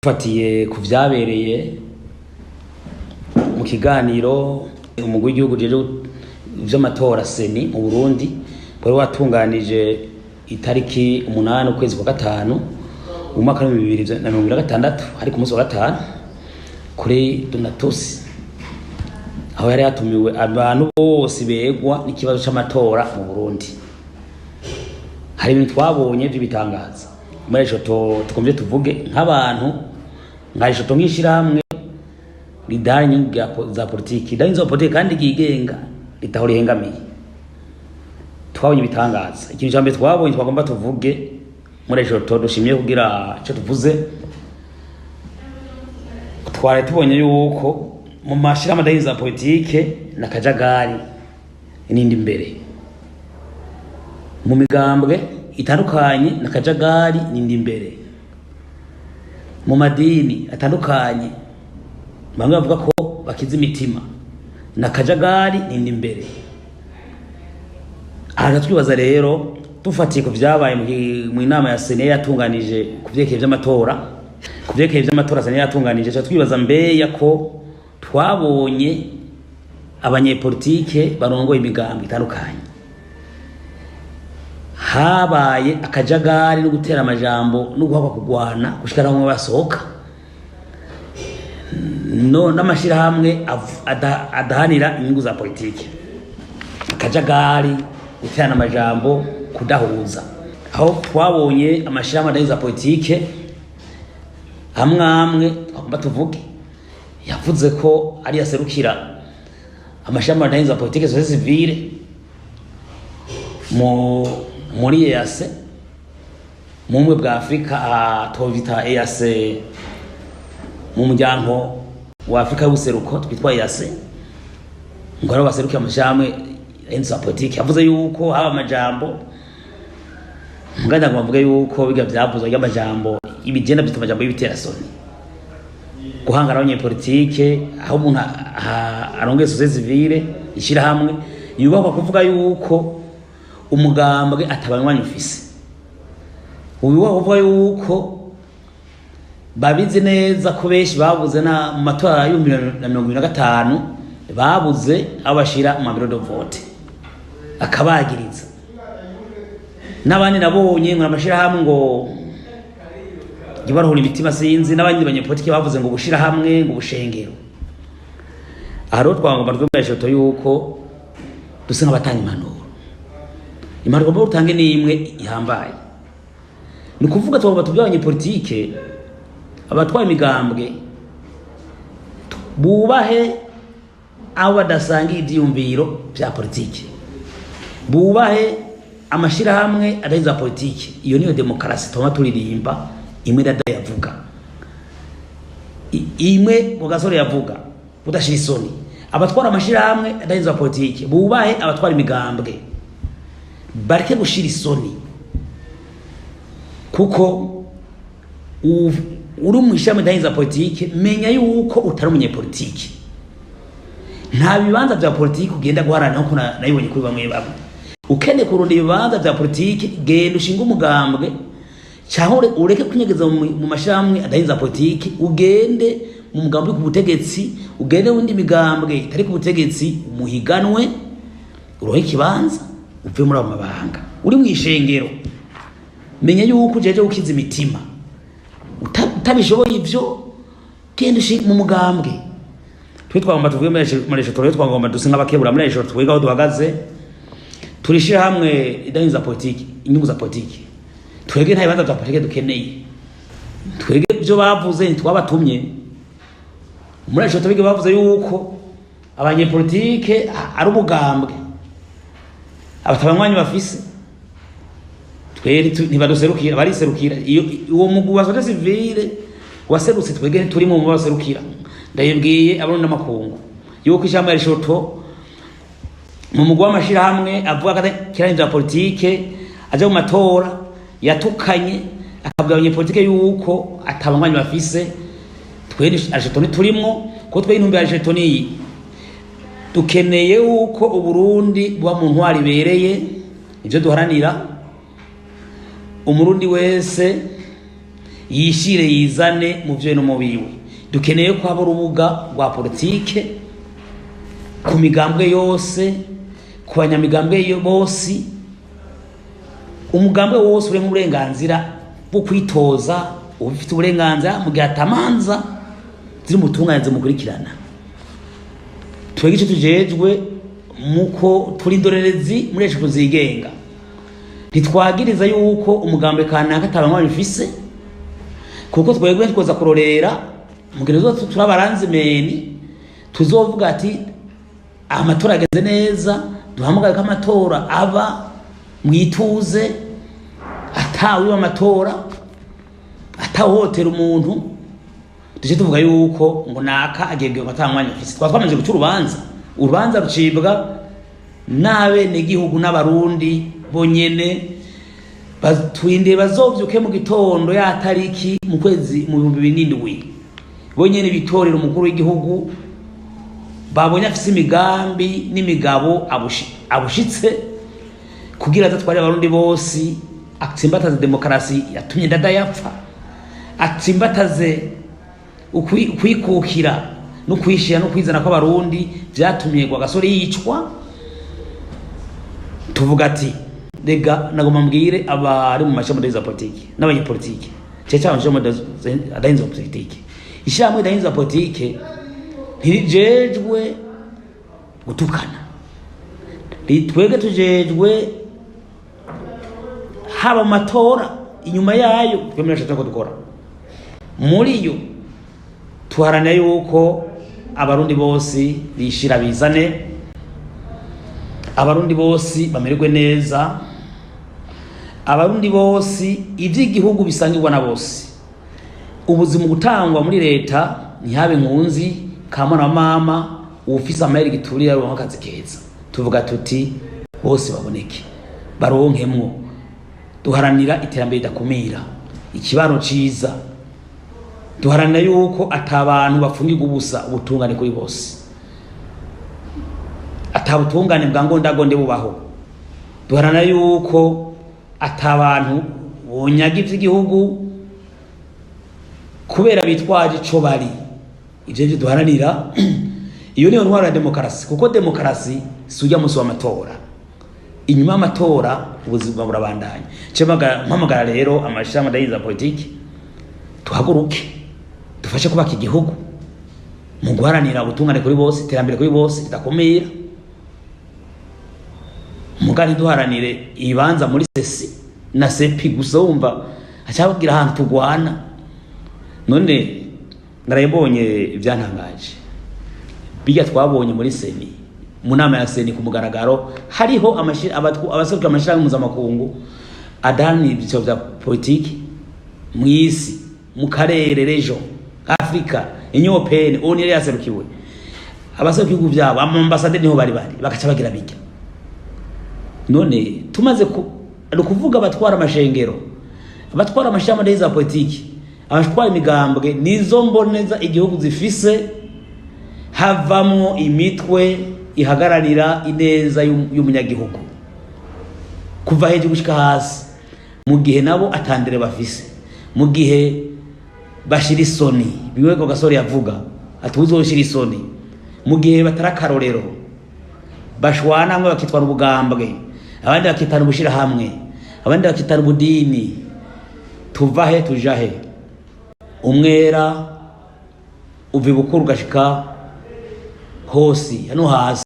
Dufatiye ku vyabereye mu kiganiro umugwi w'igihugu ujejwe ivy'amatora CENI mu Burundi wari watunganije itariki 8 ukwezi kwa gatanu mu mwaka wa 2026, hari ku munsi wa gatanu kuri Donatus, aho yari yatumiwe abantu bose begwa n'ikibazo c'amatora mu Burundi. Hari ibintu twabonye vy'ibitangaza muri ico tukomvye tuvuge nk'abantu nka ico nk'ishirahamwe ridahari inyungu za politiki, ridahari za politiki kandi ryigenga, ritaho rihengamiye. Twabonye ibitangaza. Ikintu ca mbere twabonye twagomba tuvuge muri ico dushimye kugira ico tuvuze, twari tubonye yuko mu mashirahamwe adahinza za politike na kajagari n'indi mbere mu migambwe itandukanye na kajagari n'indi mbere mu madini atandukanye, bamwe bavuga ko bakiza imitima na kajagari n'indi mbere. Aha twibaza rero, dufatiye ku vyabaye mu inama ya CENI yatunganije ku vyerekeye vy'amatora, ku vyerekeye vy'amatora CENI yatunganije, tuca twibaza mbeya ko twabonye abanyepolitike barongoye imigambi itandukanye habaye akajagari no gutera amajambo no guhakwa kugwana gushika naho bamwe basohoka, no n'amashirahamwe adahanira inyungu za politike, akajagari, guterana amajambo, kudahuza, aho twabonye amashirahamwe adahanira za politike amwe amwe twagomba tuvuge yavuze ko ari yaserukira amashirahamwe adahanira za politike, société civile muri EAC, mu bumwe bwa Afrika, tovita EAC, mu muryango wa Afrika y'ubuseruko twitwa EAC, ngo aribo baserukiye amashirahamwe za politike. Yavuze yuko haba amajambo muganda ngo bavuge yuko biga vyavuzwe ry'amajambo ibigenda byita amajambo y'ibiterasoni, guhangana abanyepolitike, aho umuntu arongeye société civile, ishirahamwe yubakwa kuvuga yuko umugambwe atabanywanyi ufise, yubakwa kuvuga yuko babizi neza ko benshi babuze na mu matora y'2025 babuze aho bashira mu bureau de vote, akabagiriza n'abandi. Nabonye ngo amashirahamwe ngo baruhura imitima, sinzi, n'abandi banyepolitike bavuze ngo gushira hamwe ngo ubushengero. Aha rero twagomba twumveshe yuko dusa nk'abatanga impanuro. Impanuro tugomba dutange ni imwe ihambaye, ni ukuvuga tugomba tubwire abanyepolitike, abatwaye imigambwe, bubahe abo badasangiye ivyiyumviro vya politike, bubahe amashirahamwe atari za politike. Iyo niyo demokarasi tuma turirimba, imwe dada yavuga, imwe mu gasore yavuga, budashira isoni. Abatwara amashirahamwe atari za politike bubahe abatwara imigambwe, bareke gushira isoni, kuko uri mu ishami za politike, menya yuko utari umunyepolitike. Nta bibanza vya politike ugenda guharanira nkuko nabibonye kuri bamwe bamwe. Ukeneye kurunda ibibanza vya politike, genda ushinge umugambwe cyangwa ureke kunyegeza mu mashirahamwe adahinza politike, ugende mu mugambwe uri ku butegetsi, ugende windi migambwe itari ku butegetsi, umuhiganwe, urohe ikibanza, uve muri ayo mabanga. Uri mu ishengero, menya yuko ujeje gukiza imitima. Utabishoboye ivyo, genda mu mugambwe. Twe twagomba tuvuge muri esho, twe twagomba duse nk'abakebura muri esho. Twega aho duhagaze, turishira hamwe idahinza politiki, inyungu za politiki. Twege nta bibanza vya politiki dukeneye. Twege ibyo bavuze ntitwabatumye. Muri esho twege bavuze yuko abanyepolitike ari umugambwe abatabanywanyi bafise, twe ntibaduserukira, bariserukira. Iyo uwo mugwi wa société civile waserutse, twege ntituri mu baserukira. Ndayibwiye abarundi n'amakungu yuko ishamba ya rishoto mu mugwi w'amashirahamwe avuga ko kiranye vya politike aja mu matora yatukanye akabwira abanyepolitike yuko atabanywanyi bafise, twe arishoto ntiturimwo, kuko twe intumbero ya rishoto niyi: dukeneye yuko Uburundi buba mu ntwari ibereye, ivyo duharanira. Umurundi wese Yishire yizane mu vyo no mu biwe. Dukeneye ko haba urubuga rwa politike ku migambwe yose, ku banyamigambwe bose. Umugambwe wose uri mu burenganzira bwo kwitoza, ubifite uburenganzira mu gihe atamanza ziri mu butungane zimukurikirana. Twebwe ico tujejwe, muko turi indorerezi muri eshatu zigenga, ntitwagiriza yuko umugambi kanaka atabanywa bifise, kuko twebwe twoza kurorera. Mu gihe turabaranzimeni, tuzovuga ati amatora ageze neza, duhamagare ko amatora aba mwituze, atawiba amatora, atawuhotera umuntu. Duce tuvuga yuko ngo naka agiye ngo ata mwanya afise, twaba twamaze guca urubanza. Urubanza rucibwa n'abenegihugu n'Abarundi bonyene. Twindeye bazovyuke mu gitondo ya tariki mu kwezi mu 2007, bonyene bitorera umukuru w'igihugu babonye afise imigambi n'imigabo abushitse kugira azatware Abarundi bose, atsimbataze demokarasi yatumye Ndadaye yapfa, atsimbataze ukwikukira no kwishira no kwizana kw'Abarundi vyatumye Rwagasore yicwa. Tuvuga ati rega nagomba mbwire abari mu mashami za politiki n'abanyepolitiki, cyane cyane amashami adahinzwe politiki. Ishyirahamwe ridahinzwe politiki ntirijejwe gutukana. Twebwe tujejwe haba mu matora, inyuma yayo, twemera ko dukora muri yo. Tuharanira yuko Abarundi bose bishira bizane, Abarundi bose bamererwe neza, Abarundi bose ivy'igihugu bisangirwa na bose, ubuzima gutangwa muri leta ntihabe nkunzi kamwana wa mama, uwufise amahera igiturire aronka akazi keza. Tuvuga tuti bose baboneke, baronkemwo. Duharanira iterambere ridakumira, ikibano ciza. Duharanira yuko ata bantu bafungirwa ubusa, ubutungane kuri bose, ata butungane bwa ngondagonde bubaho. Duharanira yuko ata bantu bonyaga ivy'igihugu kubera bitwaje ico bari. Ivyo nivyo duharanira. Iyo niyo ntwaro ya demokarasi, kuko demokarasi si ujya munsi w'amatora. Inyuma y'amatora ubuzima burabandanya. Nce mpamagara rero amashirahamwe adahinza politiki, tuhaguruke dufashe kubaka igihugu mu guharanira ubutungane kuri bose, iterambere kuri bose ridakumira. Muga ntiduharanire ibibanza muri CECI na CEPI gusa. Wumva acababwira ahantu tugwana. None narayibonye, ibyantangaje bijya twabonye muri CENI, mu nama ya CENI ku mugaragaro, hariho abaserukira amashirahamwe mpuzamakungu adaharanira ibyiciro vya politiki mw'isi, mu karere, région Afrika, Union Européenne, ONU yari yaserukiwe, abaserukiye ibihugu vyabo, amambasaderi niho bari, bakaca bagira bijya. None tumaze ku ni ukuvuga abatwara amashengero, abatwara amashirahamwe za politiki, abatwara imigambwe, nizo mboneza igihugu zifise. Havamwo imitwe ihagararira ineza y'umunyagihugu kuva hejuru gushika hasi, mu gihe nabo atandere bafise, mu gihe bashira isoni bimwe ko Gasore yavuga ati uzoshira isoni, mu gihe batari akarorero, bashwana, bamwe bakitwara ubugambwe, abandi bakitana ubushirahamwe, abandi bakitana ubudini. Tuva he tuja he? Umwera uva ibukuru ugashika hose hano hasi.